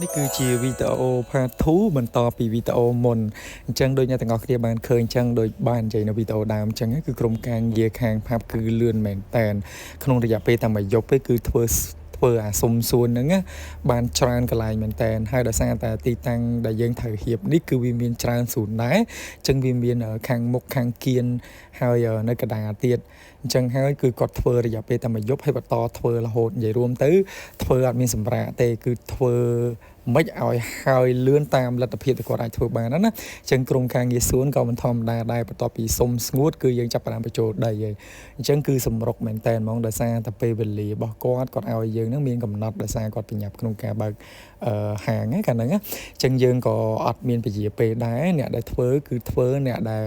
នេះគឺជាវីដេអូ part 2បន្តពីវីដេអូមុនអញ្ចឹងដូចអ្នកទាំងអស់គ្នាបានឃើញអញ្ចឹងដូចបាននិយាយនៅវីដេអូដើមអញ្ចឹងគឺក្រុមការងារខាង pub គឺលឿនមែនតែនក្នុងរយៈពេលតែមួយយប់ទេគឺធ្វើធ្វើអាសុំសួនហ្នឹងណាបានច្រើនកន្លែងមែនតែនហើយដោយសារតែទីតាំងដែលយើងត្រូវរៀបនេះគឺវាមានច្រើនសួនដែរអញ្ចឹងវាមានខាងមុខខាងគៀនហើយនៅកណ្ដាលទៀតអញ្ចឹងហើយគឺគាត់ធ្វើរយៈពេលតែមួយយប់ហើយបន្តធ្វើរហូតនិយាយរួមទៅធ្វើអត់មានសម្រាកទេគឺធ្វើមិនឲ្យហើយលឿនតាមលទ្ធភាពដែលគាត់អាចធ្វើបានណាអញ្ចឹងក្រុមការងារសួនក៏មិនធម្មតាដែរបន្ទាប់ពីសុំស្ងួតគឺយើងចាប់ផ្ដើមបញ្ចូលដីហើយអញ្ចឹងគឺសម្រុកមែនតែនហ្មងដោយសារតែពេលវេលារបស់គាត់គាត់ឲ្យយើងនឹងមានកំណត់ដោយសារគាត់ប្រញាប់ក្នុងការបើកហាងហ្នឹងកាលហ្នឹងអញ្ចឹងយើងក៏អត់មានពជាពេលដែរអ្នកដែលធ្វើគឺធ្វើអ្នកដែល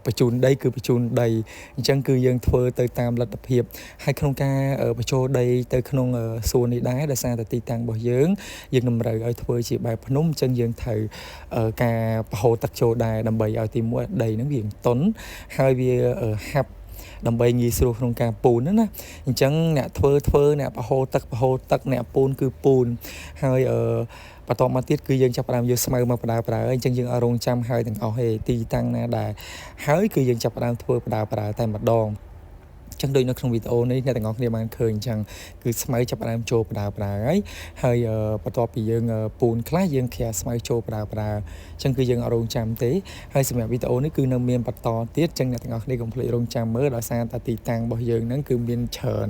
បញ្ជូនដីគឺបញ្ជូនដីអញ្ចឹងគឺយើងធ្វើទៅតាមលទ្ធភាពហើយក្នុងការបញ្ចូលដីទៅក្នុងសួននេះដែរដោយសារតែទីតាំងរបស់យើងយើងតម្រូវឲ្យធ្វើជាបែបភ្នំអញ្ចឹងយើងត្រូវការបង្ហូរទឹកចូលដែរដើម្បីឲ្យទីមួយដីហ្នឹងវាតុនហើយវាហាប់ដើម្បីងាយស្រួលក្នុងការពូនណាអញ្ចឹងអ្នកធ្វើធ្វើអ្នកបង្ហូរទឹកបង្ហូរទឹកអ្នកពូនគឺពូនហើយអឺបន្តមកទៀតគឺយើងចាប់ផ្ដើមយកស្មៅមកបដើប្រើអញ្ចឹងយើងអត់រងចាំហើយទាំងអស់ទេទីតាំងណាដែលហើយគឺយើងចាប់ផ្ដើមធ្វើបដើប្រើតែម្ដងចឹងដូចនៅក្នុងវីដេអូនេះអ្នកទាំងអស់គ្នាបានឃើញអញ្ចឹងគឺស្មៅចាប់ផ្ដើមចូលបដើប្រើហើយហើយបន្ទាប់ពីយើងពូនខ្លះយើងក្រាស្មៅចូលបដើប្រើអញ្ចឹងគឺយើងអត់រងចាំទេហើយសម្រាប់វីដេអូនេះគឺនៅមានបន្តទៀតអញ្ចឹងអ្នកទាំងអស់គ្នាកុំភ្លេចរងចាំមើលដោយសារតែទីតាំងរបស់យើងហ្នឹងគឺមានច្រើន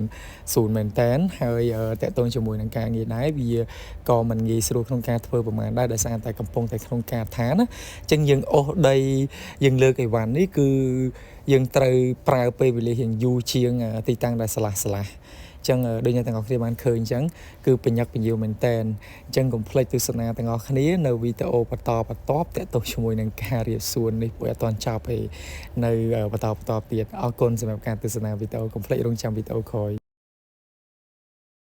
សួនមែនតែនហើយតកតងជាមួយនឹងការងារដែរវាក៏មិនងាយស្រួលក្នុងការធ្វើប្រហែលដែរដោយសារតែកំពុងតែក្នុងការឋានណាអញ្ចឹងយើងអូសដីយើងលើកអីវ៉ាន់នេះគឺយើងត្រូវប្រើពេលវេលារៀងយូរជាងទីតាំងដែលស្លាស់ស្លាស់អញ្ចឹងដូចអ្នកទាំងអស់គ្នាបានឃើញអញ្ចឹងគឺបញ្ញាក់ពញាវមែនតែនអញ្ចឹងកុំភ្លេចទស្សនាទាំងអស់គ្នានៅវីដេអូបន្តបន្តតាក់ទងជាមួយនឹងការរៀបសួននេះព្រោះអត់ទាន់ចប់ទេនៅបន្តបន្តទៀតអរគុណសម្រាប់ការទស្សនាវីដេអូកុំភ្លេចរងចាំវីដេអូក្រោយ។